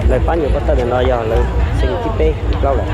Lawv pab nyuam koj tawj ntawm no yog lawv xeem thib peb plaub lawm.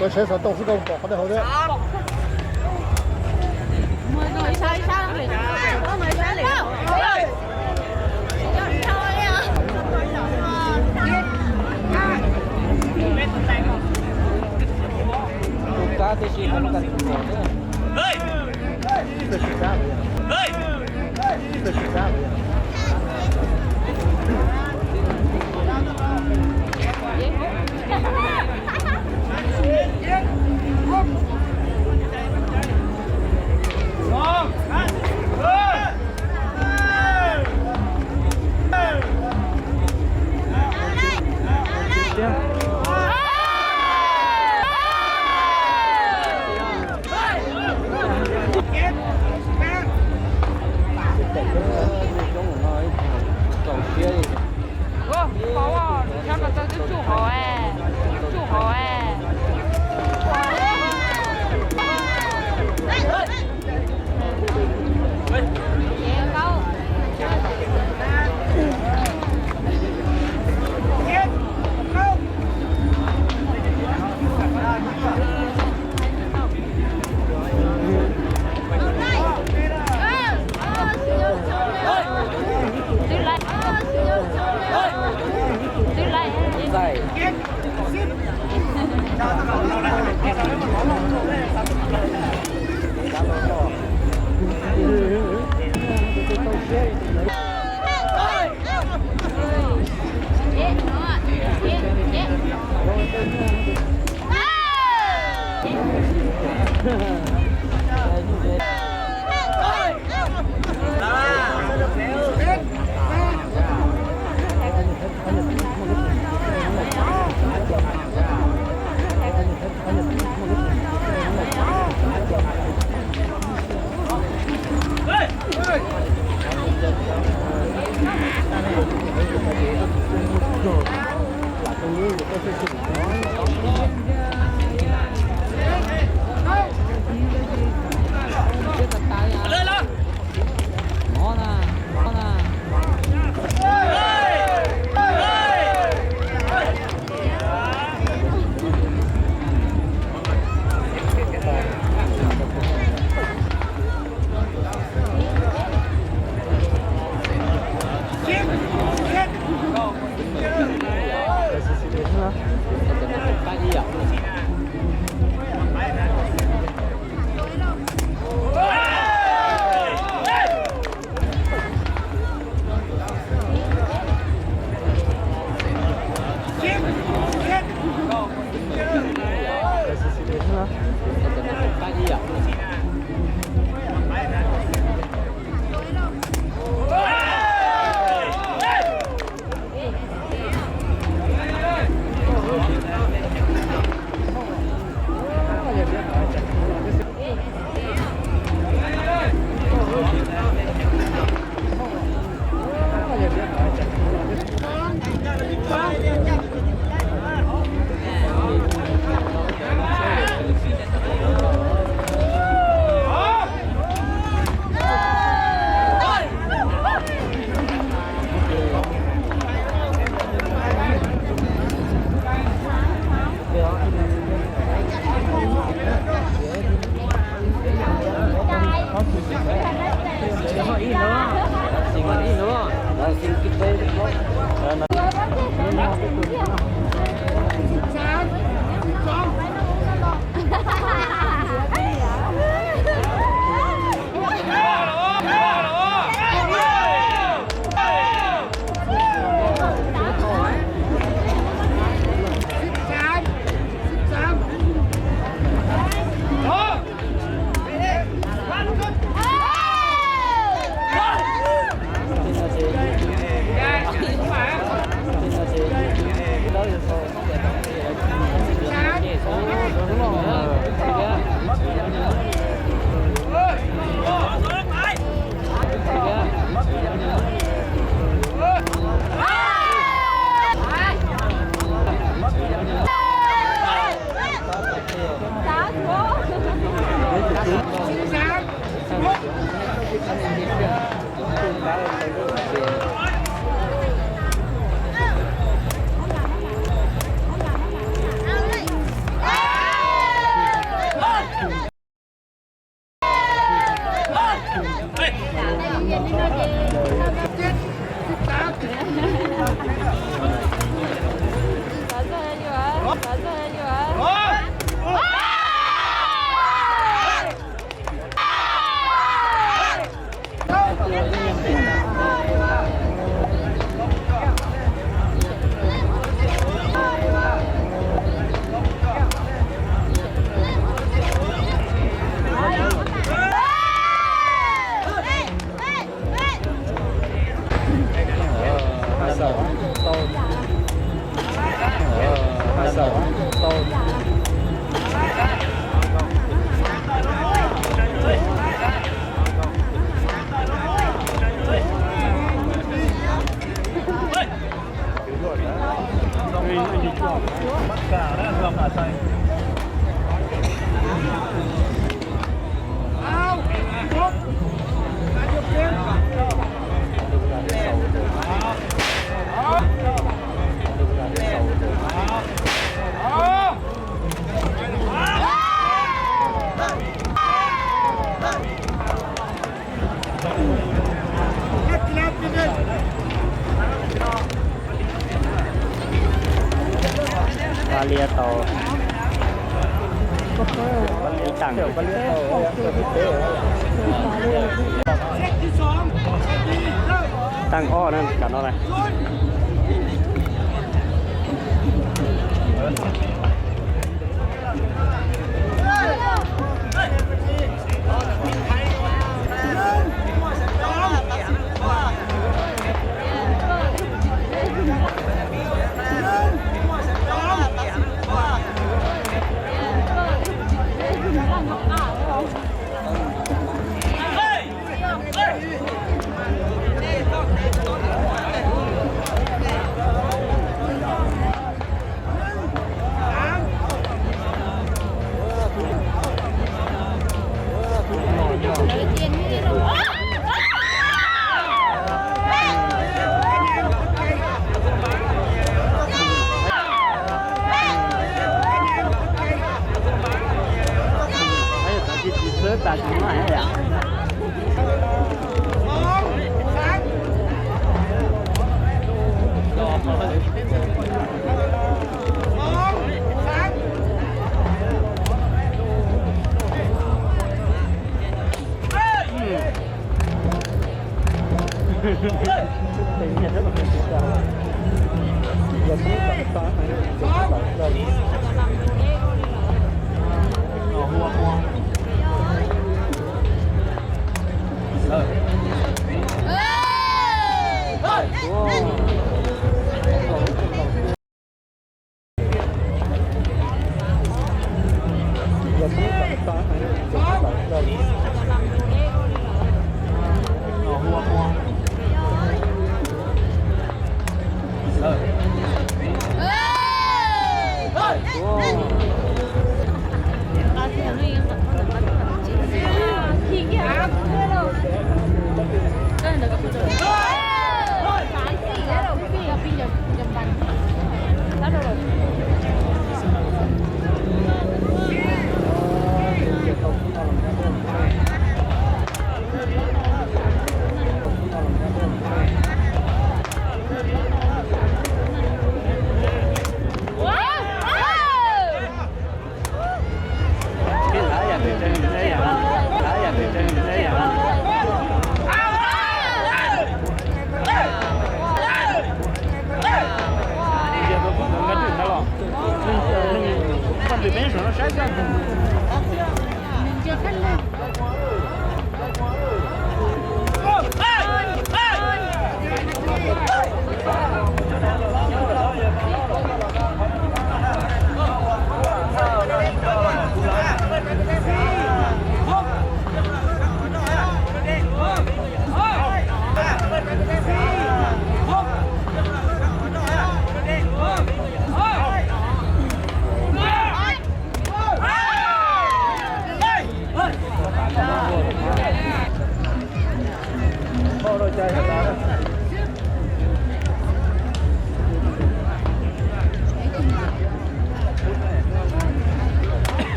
Koj saib xov tooj xwb koj pom qhov nej hauv thiab. Pab liab tau ib tag. Tag ob na, cov no na. Wb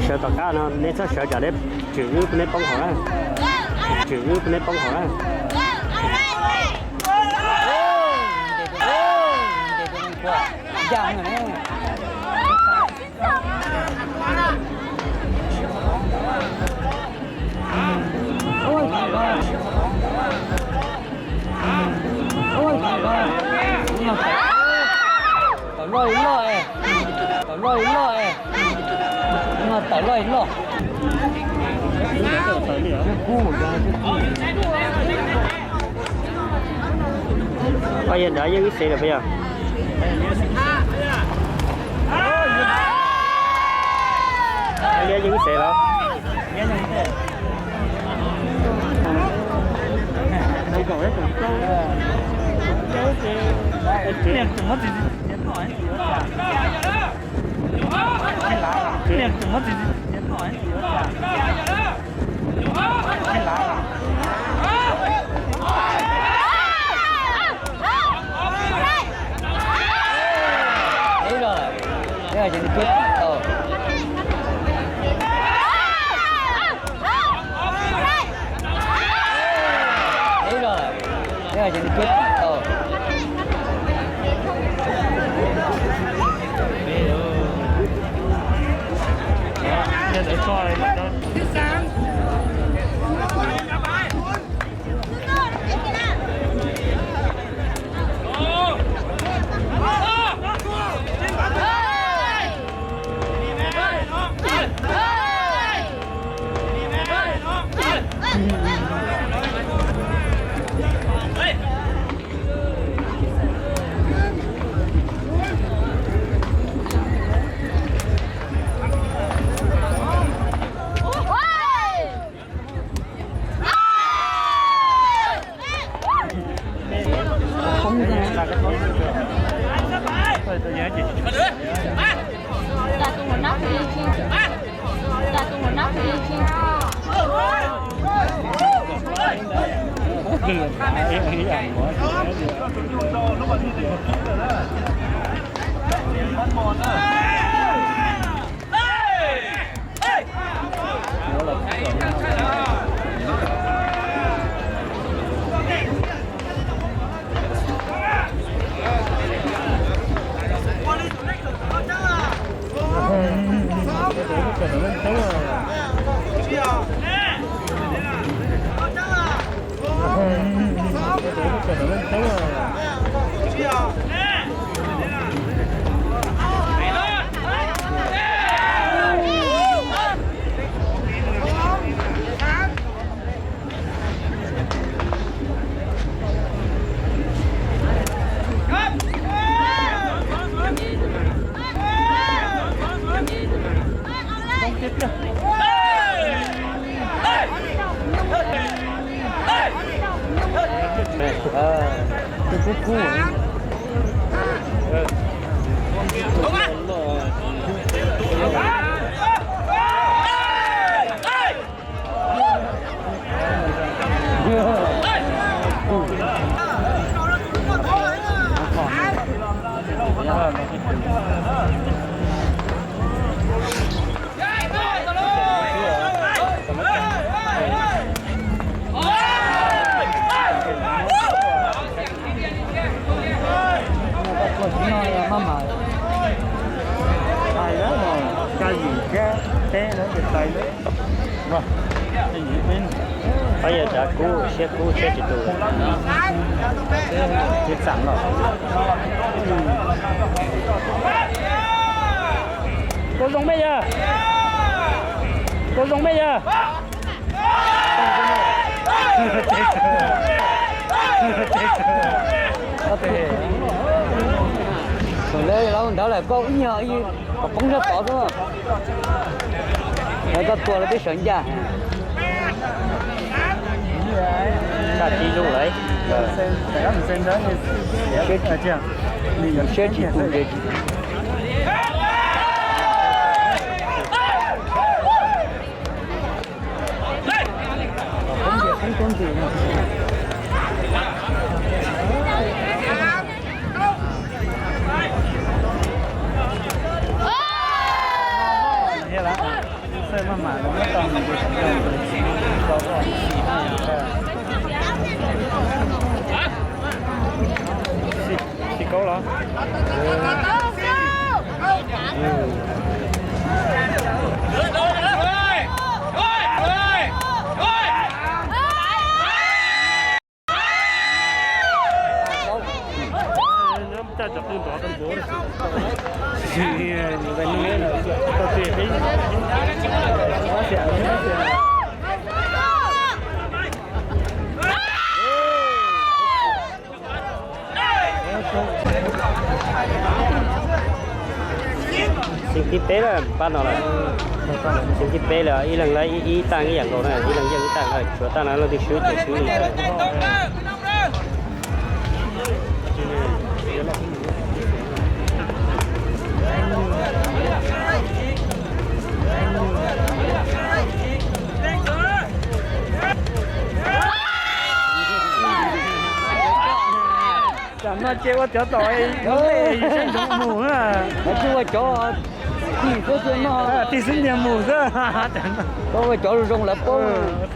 sawv tom qab no, neb txhob sawv tsam neb tswm wb neb poob hauv na. Tswm wb neb poob hauv na. Tawm loj li loj, tawm loj li loj, tawm loj li loj. Pab yawg nrad yeej ib xev lawm pab yog? Pab yawg yeej ib xev lawm. Maj mam hais lawm, kab yim thiab peb lawm ces tawm lawm. Pab yog tsav kub, siab kub, siab tsis tu. Tsis txam los. Tua zoo mej yog, tua zoo mej yog. Lawv laus nrad lawm, koj ib nyuag kom poob sab tod xwb. Lawv koj tua lawv twb sawv ncaj. Tsis lub lawm. Siab tsis tu ntsej. Xib kaub los? Coj cov qwj nrov rau npuav. Xeem thib peb lawm, pab no lawm. Xeem thib peb lawm, ib leeg lawv ib tag ib yam nkaus na, ib leeg yeej ib tag, tshuav tag no leej twg swb ces swb li. Cov tom saib ntsoov mus, ua cov tig xwb ntiag mus xwb. Ua cov zoo lawv paub,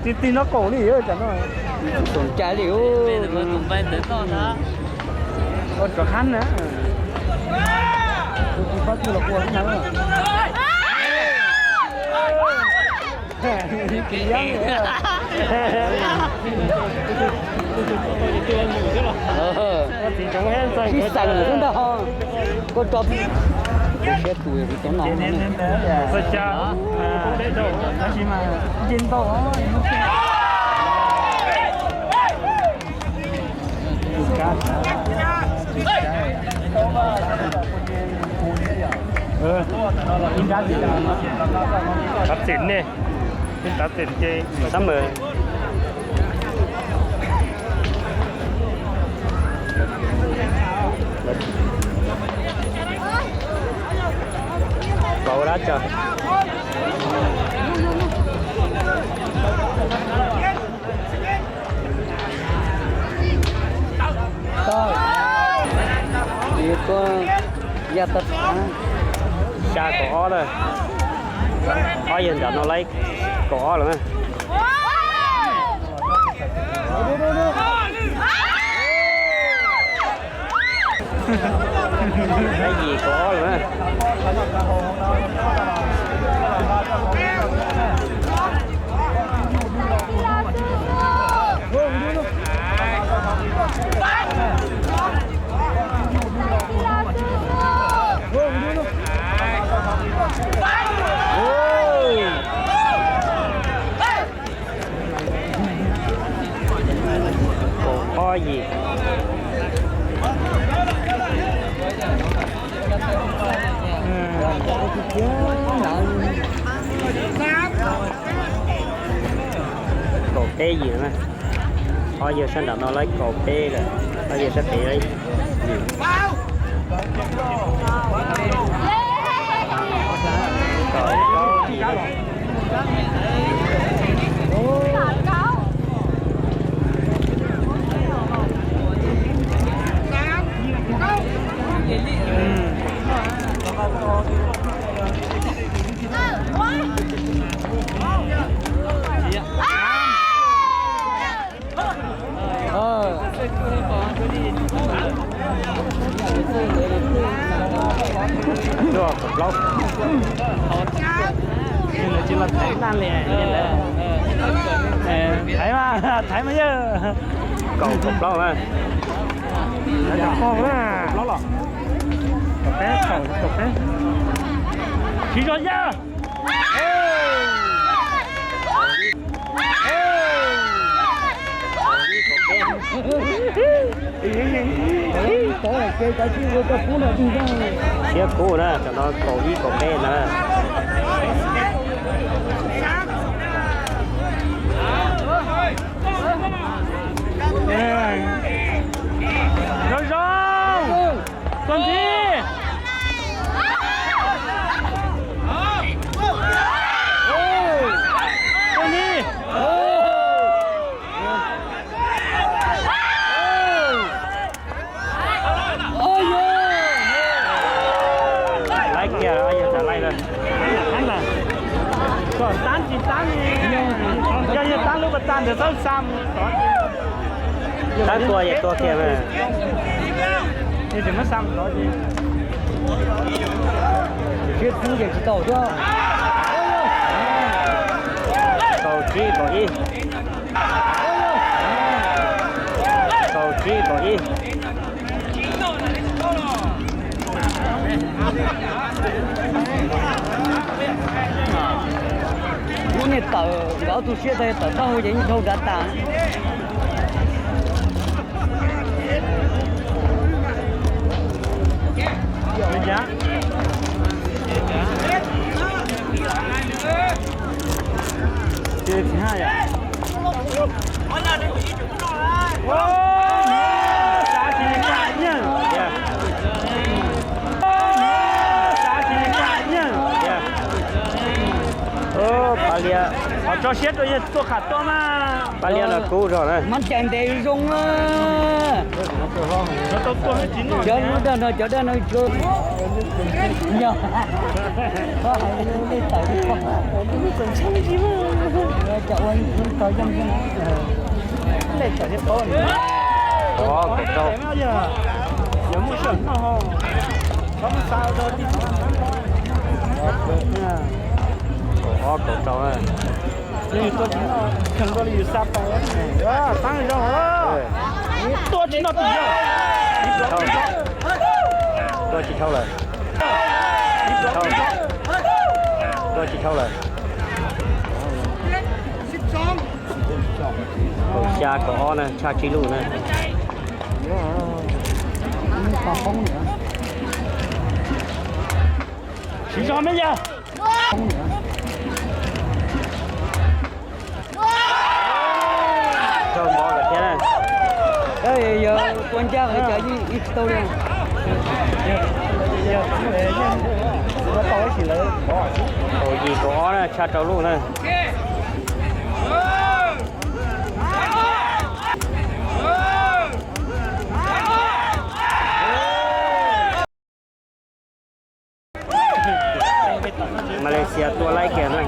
tig tig no qaum li cov no. Txaus cai li. Ua rov qab na. Tus tsis paub tig los ua xwb na. Sib xeem xwb ntag ho. Koj tso siab tus cov no. Tav txim ne, tav txim ces sab mus. Pauv dab tso. Xya kaum ob lawm. Ob yawg nram no laib kaum ob lawm na. Laib yim kaum ob lawm na. Kaum ob yim. Kaum peb yim na. Ob yawg sab nram no laib kaum peb lawm, ob yawg sab pem laib yim. Kaum plaub yim. Kaum plaub. Thaiv mas, thaiv mas yawg. Kaum, kaum plaub na. Kaum plaub los. Kaum peb, kaum peb. Siv zog yawg. Thiab kub na, cov no kaum ib kaum peb na. Zoo zoo. Tuaj ntxiv. Tuaj ntxiv. Laib kiag, yog tsis laib lawm. Kom tab tsis tab, yog yog tab lub pas tas ntawd txhob xa mus tod. Tab tua yog tua kiag mas. Yog tsis muab xa mus tod ces siab tub ces tsis tau thiab. Kaum tsib kaum ib. Kaum tsib kaum ib. Lub niag tawm nkawd ob tug siab tawm tau ces yeej dhau nrad tas. Phav Liab, Phav Tso siab rau yawg tuaj qham tuaj mas. Pab liab no kub zog na. Mas cais ntev zoo na. Cov lub daj no cov daj no tso. Yog. Koj hais li tawm li koj. Cov ua tau yeej. Kaum ob kaum rau. Kaum ob kaum rau na. Tua tsis noj tus yog. Tua tsis dhau lawm. Tua tsis dhau lawm. Kaum xya kaum ob na, tshaj tsib lub na. Siv zog me yawg. Raug mov lawm thiab na. Yog tua ncaj cov yeej ib tsis tau li. Kaum yim kaum ob na, tshaj rau lub na. Malaysia tua laib kiag na.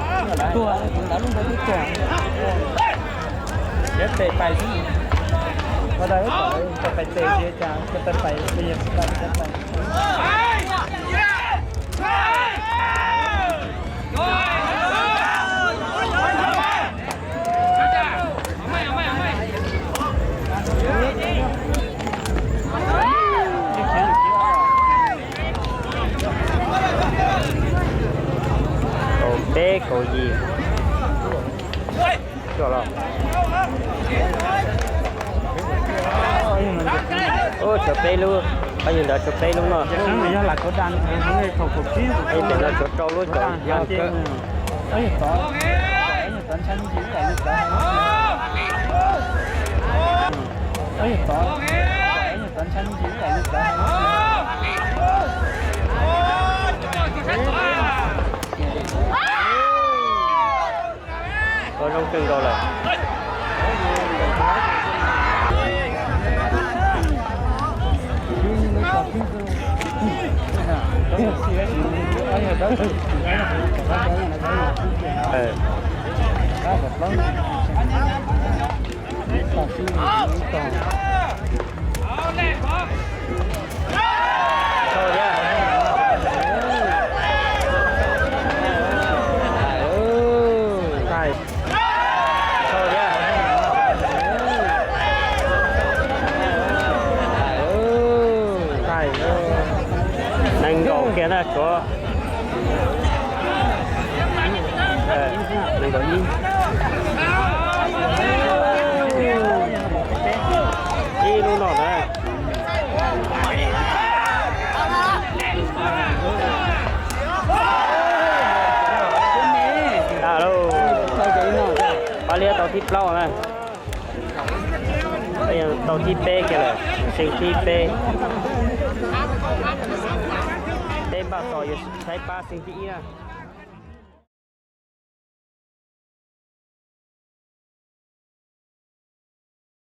Kaum peb kaum yim. Coj los. Ub, tshuav peb lub, pab yug ntawd tshuav peb lub no. Pem no tshuav rau lub cov. Tua zoo kawg nkaus lawm. Nees nkaum kiag na tshuav. Nees nkaum ib. Ib lub no na. Tag lauj. Pab liab tau thib plaub na. Tau thib peb kiag lawm, xeem thib peb. Peb npaj tos yuav saib pab xeem thib ib na.